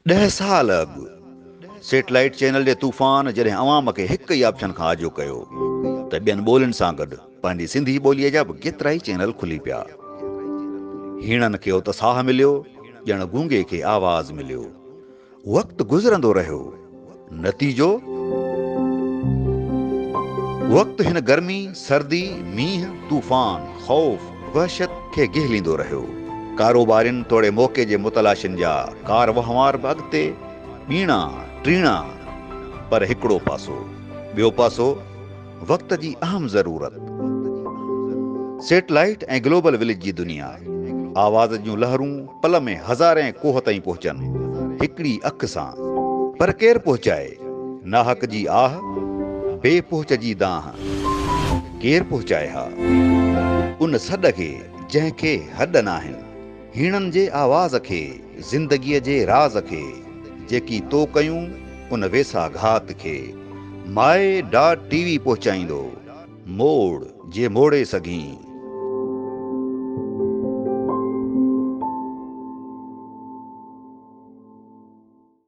ڏهه سال اڳ سيٽلائيٽ چينل جي طوفان جڏهن عوام کي هڪ ئي آپشن کان آجو ڪيو ته ٻين ٻولين سان گڏ پنهنجي سنڌي ٻوليء جا به ڪيترائي چينل کلي پيا. هيڻن کي اتساهه مليو، ڄڻ گونگي کي آواز مليو. وقت گذرندو رهيو. نتيجو؟ وقت هن گرمي، سردي، مينهن، طوفان، خوف، وحشت کي گهليندو رهيو. ڪاروبارين توڙي موقعي جي متلاشين جا ڪار وهنوار به اڳتي ٻيڻا ٽيڻا، پر هڪڙو پاسو، ٻيو پاسو وقت جي اهم ضرورت. سيٽلائيٽ ۽ گلوبل وليج جي دنيا، آواز جون لهرون پل ۾ هزارين ڪوهه تائين پهچن، هڪڙي اک سان. پر ڪير پهچائي؟ ناحق جي آهه، بي پهچ جي دانهن. ڪير پهچائي ها؟ ان سڏ کي جنهن کي هڏ ناهن. هيڻن جي آواز کي، زندگيء جي راز کي، جيڪي تو ڪيون ان ويساهه گهات کي. مائي ڊاٽ ٽي وي پهچائيندو، موڙ جي موڙي سگهين.